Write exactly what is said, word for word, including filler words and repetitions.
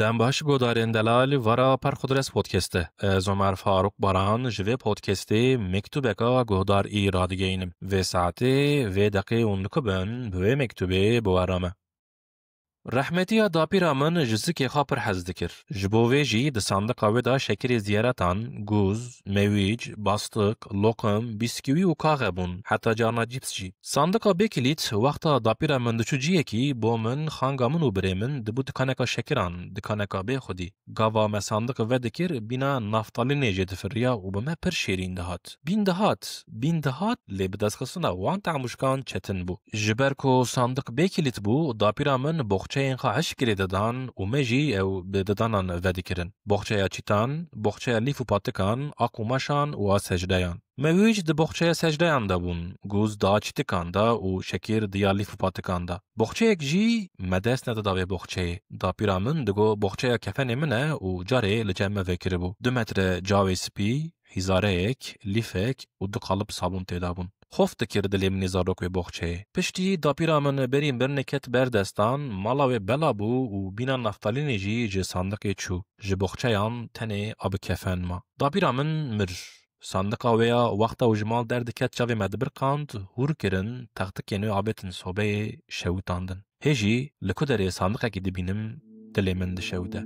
Dem baş guhdarên delal, vara Perxudres Podcast'e. Ez Omer Faruk Baran ji vê podcastê mektubeka guhdar î radigeynim. Vê saetê, vê deqê û nikubin bi vê mektubê bi we re me. Rehmetiya dapîra min ji zikê xwe pir hez dikir. Ji bo vê jî di sandiqa wê de şekirê ziyaretan, guz, mewîc, bastik, loqim, bîskîwî û kaxe bûn, heta carna cîps jî. Sandiqa bê kilît wexta dapîra min diçû ciyekî, bo min, xanga min û birê min dibû dikaneka şekiran, dikaneka bê xwedî. Gava me sandiq vedikir, bîna naftalînê jê difiriya û bi me pir şêrîn dihat. Bîn dihat, bîn dihat, lê bi destxistina wan tehmûşkan çetin bû. Ji ber ku sandiq bê kilît bû, dapîra min boxçeyên xwe hişk lê didan û me jî ew bi didanan vedikirin. Boxçeya çîtan, boxçeya lîf û patikan, a qumaşan û a secdeyan. Mewîc di boxçeya secdeyan de bûn, guz di a çîtikan de û şekir di ya lîf û patikan de. Boxçeyek jî me dest nedida vê boxçeyê. Dapîra min digot, boxçeya kefenê min e û carê li cem me vekiribû. Du metre cawê spî, hîzareyek, lîfek û du qalib sabûn tê de bûn. Xof dikir dilê min ê zarok wê boxçeyê. Piştî dapîra min berî mirinê ket ber destan, mala wê bela bû û bîna naftalînê jî ji sandiqê çû. Ji boxçeyan tenê a bi kefen ma. Dapîra min mir. Sandiqa wê ya wexta û ji mal derdiket çavê me dibirqand, hûr kirin, textikên wê avêtin sobeyê, şewitandin. Hê jî li ku derê sandiqekî dibînim, dilê min dişewite.